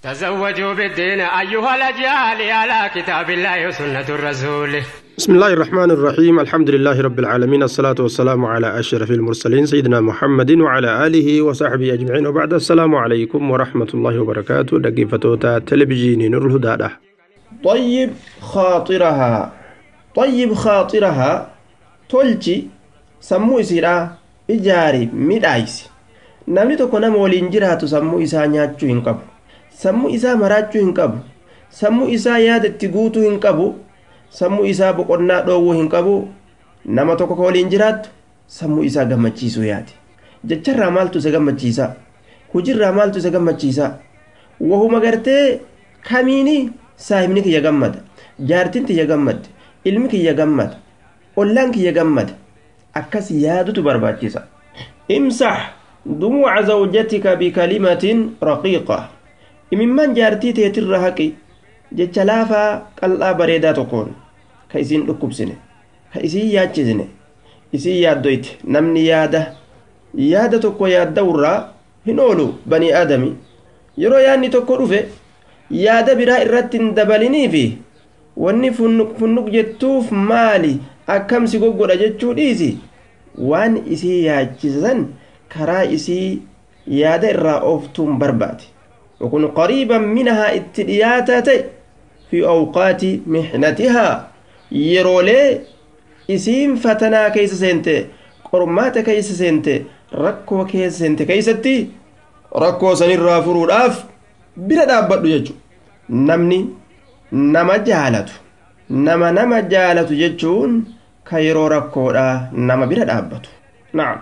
تزوجوا بالدين أيها الأجيال على كتاب الله وسنة الرسول. بسم الله الرحمن الرحيم. الحمد لله رب العالمين، الصلاة والسلام على أشرف المرسلين سيدنا محمد وعلى آله وصحبه أجمعين، وبعد، السلام عليكم ورحمة الله وبركاته. دقيفتوتا تلفزيون نور الهدى. طيب خاطرها، طيب خاطرها، tolchi sammuu isiidha, ijaari, midhaaysi. Namni tokko nama waliin jiraatu sammuu isaa nyaachuu hin qabu, sammuu isaa maraachuu hin qabu, sammuu isaa yaada itti guutuu hin qabu, sammuu isaa boqonnaa dhoowwuu hin qabu. Nama tokko ka waliin jiraattu sammuu isaa gammachiisuu yaade. Jecharraa maaltu isa gammachiisa? Hujirraa maaltu isa gammachiisa? Wahuma gartee kamiini saahibni kiyya gammada, jaartiin tiyya gammadde, ilmi kiyya gammada, ollaan kiyya gammada, akkas yaadutu barbaachisa. امسح دموع زوجتك بكلمة رقيقة. Imimmaan jaartii teetirra haqi jecha laafaa qal'aa bareedaa tokkoon, ka isiin dhukkubsine, ka isiin yaachisne. Isiin yaaddoyte. Namni yaada yaada tokko yaadda'urraa hin oolu. Banii aadami yeroo yaadni tokko dhufe yaada biraa irratti hin dabaliniifi wanni funnuq jettuuf maali, akkamsi goggodha jechuu dhiisi. Waan isii yaachisan karaa isii yaada irraa ooftuun barbaade. وكن قريبا منها itti dhiyaataa ta'e في أوقات محنتها، yeroolee isiin fatanaa keessa seente, qormaata keessa seente, rakkoo keessa seente keessatti rakkoo sanirraa furuudhaaf bira dhaabbadhu jechuudha. Namni nama jaalatu, nama jaalatu jechuun ka yeroo rakkoodha nama bira dhaabbatu. نعم,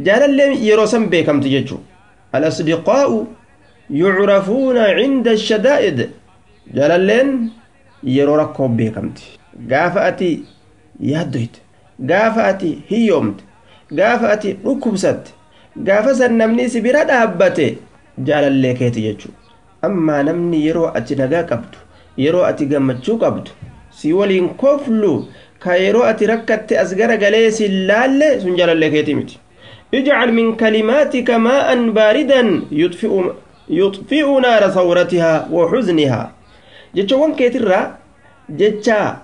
jaalalleen yeroo san beekamti jechuudha. الأصدقاء يعرفون عند الشدائد. Jaalalleen yeroo rakkoo beekamti. Gaafa ati yaaddoyte, gaafa ati hiyyoomte, gaafa ati dhukkubsatte, gaafa san namni si bira dhaabbate jaalallee keeti jechuudha. Ammaa namni yeroo ati nagaa qabdu, yeroo ati gammachuu qabdu si waliin koflu, ka yeroo ati rakkatte as gara galee si laalle, sun jaalallee keeti miti. اجعل من كلماتك ماء باردا يطفئ نار ثورتها وحزنها. Jechawwan keetirraa jecha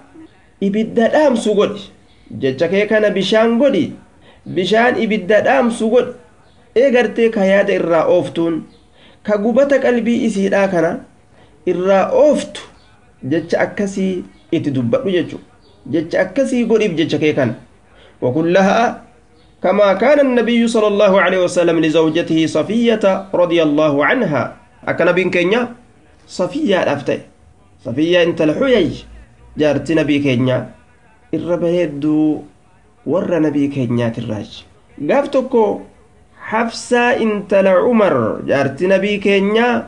ibidda dhaamsu godhi. Jecha kee kana bishaan godhi, bishaan ibidda dhaamsu godhi. Eegartee ka yaada irraa ooftuun, ka gubata qalbii isiidhaa kana irraa ooftu, jecha akkasii itti dubbadhu jechu. Jecha akkasii godhiif jecha kee kana. وكن لها كما كان النبي صلى الله عليه وسلم لزوجته صفية رضي الله عنها. Akka nabiin keenya Safiyyaa dhaaf ta'e. Safiyyaa intala Xuyay, jaartii nabii keenyaa irra bareedduu warra nabii keenyaatirraaj. Gaaf tokko Xafsaa intala Cumar, jaartii nabii keenyaa,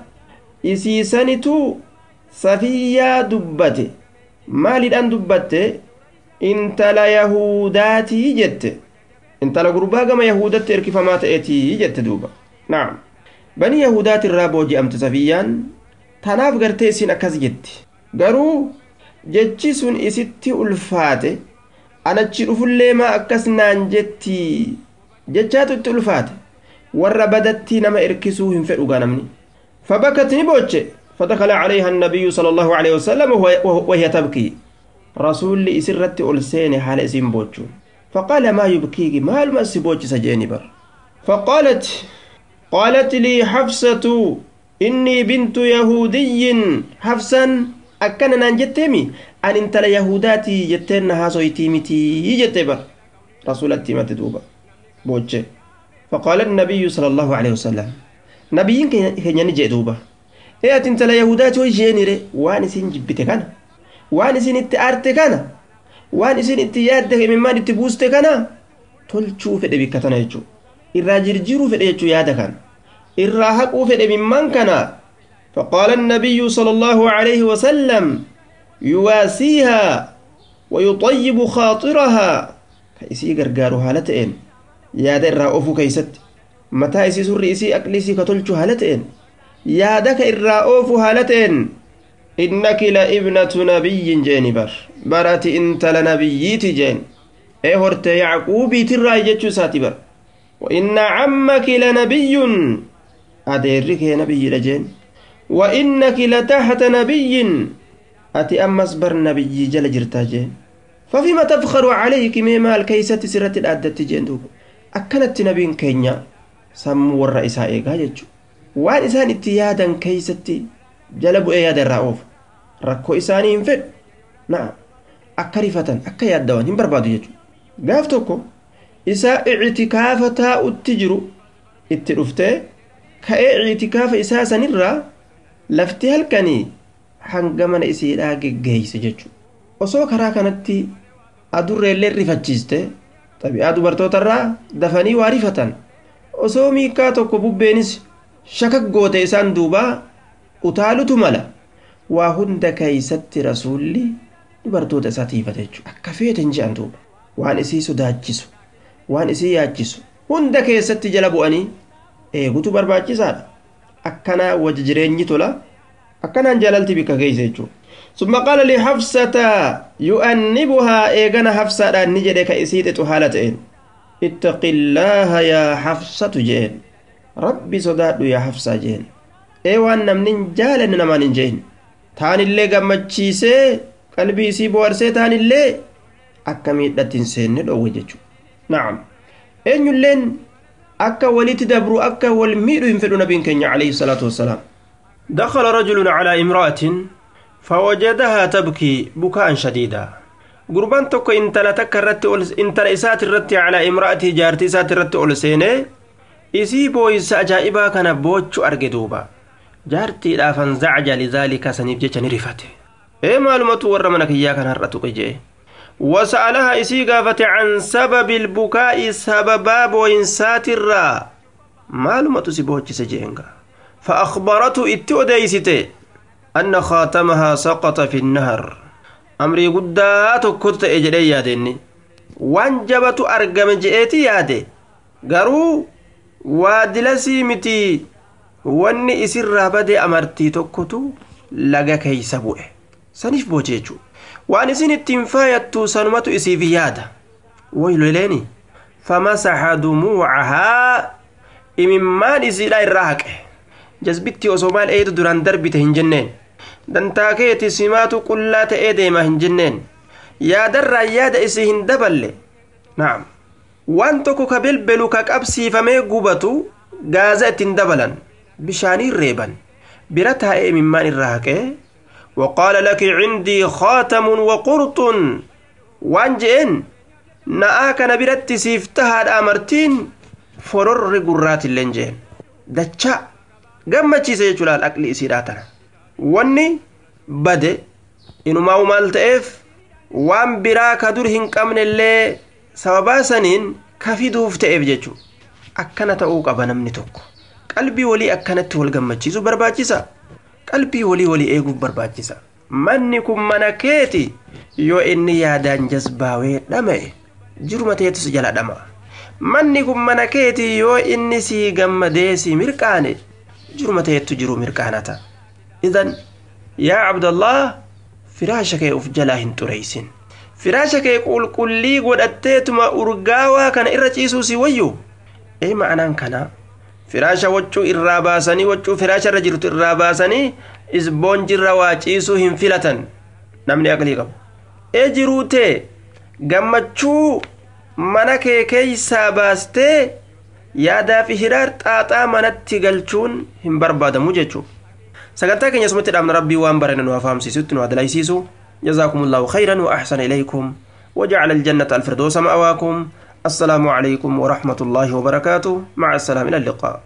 isiisanitu Safiyyaa dubbate. Maaliidhaan dubbatte? Intala Yahudaatii jette, intala gurbaa gama Yahudatti erkifamaa ta'eetii jette duuba. نعم, banii Yahudaatirraa booji'amte Safiyyaan. Tanaaf gartee isin akkas jetti. Garuu jechi sun isitti ulfaate. Anachi dhufullee maa akkas naan jetti jechaatu itti ulfaate. Warra badatti nama erkisuu hin fedhu gaa namni. فبكت, ni booche. فدخل عليها النبي صلى الله عليه وسلم وهي تبكي. Rasuulli isirratti ol seene haala isin boochuun. فقال ما يبكيك؟ Maaluma si boochisa jeeni bar. فقالت قالت لي حفصة إني بنت يهودي. Hafsan akkana naan jetteemi, an intala Yahudaatii jetteen na haasoytii mitii jette bar. Rasuulatti himate duuba booche. فقال النبي صلى الله عليه وسلم, nabiyyiin keenya ni jee duuba: ee, ati intala Yahudaati hoy jeenire, waan isin jibbite kana, waan isin itti aarte kana, waan isin itti yaadde, imimmaan itti buuste kana tolchuu fedhe bikka tana jechuu, irraa jirjiiruu fedhe jechuu, yaada kana irraa haquu fedhe imimmaan kana. فقال النبي صلى الله عليه وسلم يواسيها ويطيب خاطرها, ka isii gargaaru haala ta'een, yaada irraa oofuu keeysatti mataa isii, surri isii, aqli isii ka tolchu haala ta'een, yaada ka irraa oofu haala ta'een. إنك لابنة نبي jeeni bar. Barati intala nabiyyiiti jeen. Ee, horte Yacquubiitirraa jechuu isaati bar. وإن عمك لنبي, adeerri kee nabiyyiidha jeen. وإنك لتحت نبي أتي أمس بر نبي جل جرتا جين ففيما تفخر عليك مما الكيسة سرة الأدت جين دوب أكلت نبي كينيا سمو الرئيس إيقا جيجو وان إسان اتيادا كيستي جلبوا إياد الرؤوف ركو إساني انفد نعم أكرفة أكا يادوان هم بربادو جيجو قافتوكو إسا اعتكافتا اتجرو اترفته كاعتكاف إسا سنرى لفتي هلكني hangamana isiidhaa geggeeyse jechuudha. Osoo karaa kanatti adurreellee rifachiiste xabi'aa dubartootarraa dafanii waa rifatan osoo miikaa tokko bubbeenis shakaggoote isaan duubaa utaalutu mala waa hunda keeysatti rasuulli dubartoota isaa tiifate jechuudha. Akka feeten je'an duuba waan isii sodaachisu waan isii yaachisu hunda keessatti jala bu'anii eegutu barbaachisaadha. Akkanaa wajji jireenyi tola. Akkanaan jaalalti bikka keeyse jechuudha. Summa qaala li Hafsata yu'annibuhaa eegana Hafsaadhaan ni jedhe ka isii xixu haala ta'een. Ittaqillaaha yaa Hafsatu jeen. Rabbi sodaadhu yaa Hafsaa jeen. Ee waan namni hin jaalanne namaan hin jeen. Taanillee gammachiisee qalbii isii bohaarsee taanillee akka miidhatti hin seenne dhoowwe jechuudha. Na'am. Eenyulleen akka walitti dabru akka wal miidhu hin fedhu nabiin keenya alayhi salaatu wassalaam. دخل رجل على امرأة فوجدها تبكي بكاء شديدا قربان توكو انت لا تكرت انت لإسات الرت على امرأته جارتي سات الرت أولسيني إسي بويس أجائبا كان بوتشو أرقدوبا جارتي لا فانزعج لذلك سنيب جيشن رفته إيه معلومة ورمنك إياك نهرتك جي وسألها إسي قافت عن سبب البكاء سببا بوينسات الرا معلومة سيبوتش سجينغا فأخبرته اتوديسته أن خاتمها سقط في النهر أمري قدات كنت إجري يادني وانجبت أرقم جئتي يادي قرو وادلسي متي واني إسر بدي أمرتي تكتو لغا كيسبوه سنف بوجيجو واني سن التنفاية سنمت إسي في يادا ويلو ليني فمسح دموعها إممان إسي لا الراهك jazbitti osoo maal eedu duraan darbite hin jenneen dantaa keeti simaatu qullaa ta'ee deema hin jenneen yaadarraa yaada isii hin daballe naam waan tokko ka belbelu ka qabsiifamee gubatu gaaza ittiin dabalan bishaaniin reeban bira taa'ee imimmaan irraa haqee وقال لك عندي خاتم وقرط waan je'een na'aa kana biratti siif tahaadha amartiin fororri gurraatilleen jeen dachaa gammachiise jechuudhaan aqli isiidhaa tana wanni bade inumaa maal ta'eef waan biraa ka dur hin qabnellee sababaa saniin ka fiduuf ta'eef jechuu akkana ta'uu qaba namni tokko qalbii walii akkanatti wal gammachiisu barbaachisa qalbii walii walii eeguuf barbaachisa manni kun mana keeti yoo inni yaadaan jazbaawee dhama'e jiruma teetus jala dhama'a manni kun mana keeti yoo inni sii gammadee sii mirqaane jiruma teettu jiru mirqaanata idan yaa abdallah firaasha kee uf jalaa hin xureeysin firaasha kee qulqullii godhatteetuma urgaawaa kana irra ciisuu si wayyu ee ma'anaan kana firaasha waccuu irraa baasanii waccuu firaasha irra jirtu irraa baasanii isboonjirra waa ciisuu hin filatan namni aqlii qabu ee jiruu tee gammachuu mana kee keeysaa baastee yaadaa fi hiraar xaaxaa manatti galchuun hin barbaadamu jechuudha. Sagantaa keenya asumatti dhaabna rabbii waan barane nu afaamsiisutti nu adalaysiisu. جزاكم الله خيرا وأحسن إليكم وجعل الجنة الفردوس مأواكم. السلام عليكم ورحمة الله وبركاته. مع السلامة، إلى اللقاء.